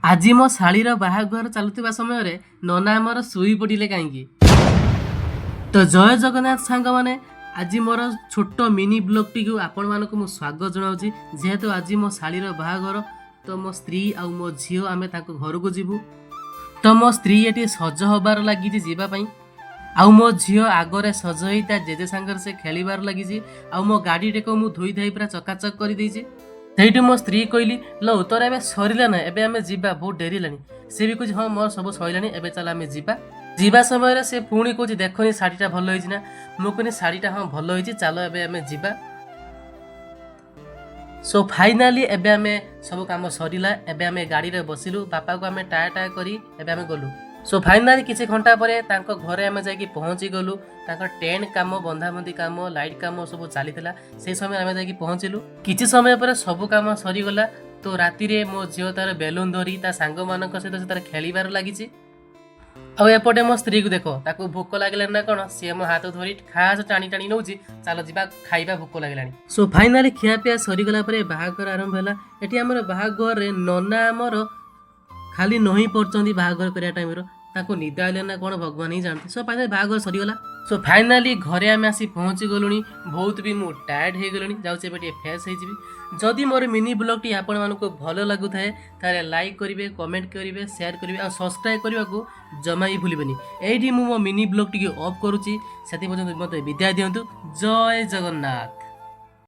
ଆଜି ମୋ ଶାଳୀର ବାହାଘର ଚାଲୁଥିବା ସମୟରେ ନନା ଆମର ଶୋଇ ପଡ଼ିଲେ କାହିଁକି? ତ ଜୟ ଜଗନ୍ନାଥ ସାଙ୍ଗମାନେ, ଆଜି ମୋର ଛୋଟ ମିନି ବ୍ଲଗ୍ଟିକୁ ଆପଣମାନଙ୍କୁ ମୁଁ ସ୍ୱାଗତ ଜଣାଉଛି। ଯେହେତୁ ଆଜି ମୋ ଶାଳୀର ବାହାଘର, ତ ମୋ ସ୍ତ୍ରୀ ଆଉ ମୋ ଝିଅ ଆମେ ତାଙ୍କ ଘରକୁ ଯିବୁ। ତ ମୋ ସ୍ତ୍ରୀ ଏଠି ସଜ ହେବାର ଲାଗିଛି ଯିବା ପାଇଁ, ଆଉ ମୋ ଝିଅ ଆଗରେ ସଜ ହେଇ ତା ଜେଜେ ସାଙ୍ଗରେ ସେ ଖେଳିବାର ଲାଗିଛି। ଆଉ ମୋ ଗାଡ଼ିଟାକୁ ମୁଁ ଧୋଇ ଧାଇ ପୁରା ଚକାଚକ କରିଦେଇଛି। ସେଇଠୁ ମୋ ସ୍ତ୍ରୀ କହିଲି, "ଲୋ, ତୋର ଏବେ ସରିଲା ନା? ଏବେ ଆମେ ଯିବା, ବହୁତ ଡେରି ହେଲାଣି।" ସେ ବି କହୁଛି, "ହଁ, ମୋର ସବୁ ସରିଲାଣି, ଏବେ ଚାଲ ଆମେ ଯିବା।" ଯିବା ସମୟରେ ସେ ପୁଣି କହୁଛି, "ଦେଖନି, ଶାଢ଼ୀଟା ଭଲ ହେଇଛି ନା?" ମୁଁ କହିଲି, "ଶାଢ଼ୀଟା ହଁ, ଭଲ ହେଇଛି, ଚାଲ ଏବେ ଆମେ ଯିବା।" ସୋ ଫାଇନାଲି ଏବେ ଆମେ ସବୁ କାମ ସରିଲା, ଏବେ ଆମେ ଗାଡ଼ିରେ ବସିଲୁ, ବାପାକୁ ଆମେ ଟା ଟା କରି ଏବେ ଆମେ ଗଲୁ। ସୋ ଫାଇନାଲି କିଛି ଘଣ୍ଟା ପରେ ତାଙ୍କ ଘରେ ଆମେ ଯାଇକି ପହଞ୍ଚି ଗଲୁ। ତାଙ୍କ ଟେଣ୍ଟ କାମ, ବନ୍ଧାବନ୍ଧି କାମ, ଲାଇଟ୍ କାମ ସବୁ ଚାଲିଥିଲା। ସେଇ ସମୟରେ ଆମେ ଯାଇକି ପହଞ୍ଚିଲୁ। କିଛି ସମୟ ପରେ ସବୁ କାମ ସରିଗଲା। ତ ରାତିରେ ମୋ ଝିଅ ତାର ବେଲୁନ ଧରି ତା ସାଙ୍ଗମାନଙ୍କ ସହିତ ସେ ତାର ଖେଳିବାର ଲାଗିଛି। ଆଉ ଏପଟେ ମୋ ସ୍ତ୍ରୀକୁ ଦେଖ, ତାକୁ ଭୋକ ଲାଗିଲାଣି ନା କ'ଣ, ସିଏ ମୋ ହାତ ଧରି ଖାସ ଟାଣି ଟାଣି ନଉଛି, "ଚାଲ ଯିବା ଖାଇବା, ଭୋକ ଲାଗିଲାଣି।" ସୋ ଫାଇନାଲି ଖିଆପିଆ ସରିଗଲା ପରେ ବାହାଘର ଆରମ୍ଭ ହେଲା। ଏଠି ଆମର ବାହାଘରରେ ନନା ଆମର ଖାଲି ନଇଁ ପଡ଼ୁଛନ୍ତି। ବାହାଘର କରିବା ଟାଇମ୍ର ତାଙ୍କୁ ନିଦ ଆଇଲା ନା କ'ଣ, ଭଗବାନ ହିଁ ଜାଣନ୍ତି। ସୋ ଫାଇନାଲି ବାହାଘର ସରିଗଲା। ସୋ ଫାଇନାଲି ଘରେ ଆମେ ଆସି ପହଞ୍ଚି ଗଲୁଣି। ବହୁତ ବି ମୁଁ ଟାୟାର୍ଡ ହେଇଗଲିଣି, ଯାଉଛି ଏବେ ଟିକେ ଫ୍ରେଶ୍ ହେଇଯିବି। ଯଦି ମୋର ମିନି ବ୍ଲଗ୍ଟି ଆପଣମାନଙ୍କୁ ଭଲ ଲାଗୁଥାଏ, ତାହେଲେ ଲାଇକ୍ କରିବେ, କମେଣ୍ଟ କରିବେ, ସେୟାର କରିବେ ଆଉ ସବସ୍କ୍ରାଇବ୍ କରିବାକୁ ଜମା ବି ଭୁଲିବେନି। ଏଇଠି ମୁଁ ମୋ ମିନି ବ୍ଲଗ୍ଟିକୁ ଅଫ୍ କରୁଛି। ସେଥି ପର୍ଯ୍ୟନ୍ତ ମୋତେ ବିଦାୟ ଦିଅନ୍ତୁ। ଜୟ ଜଗନ୍ନାଥ।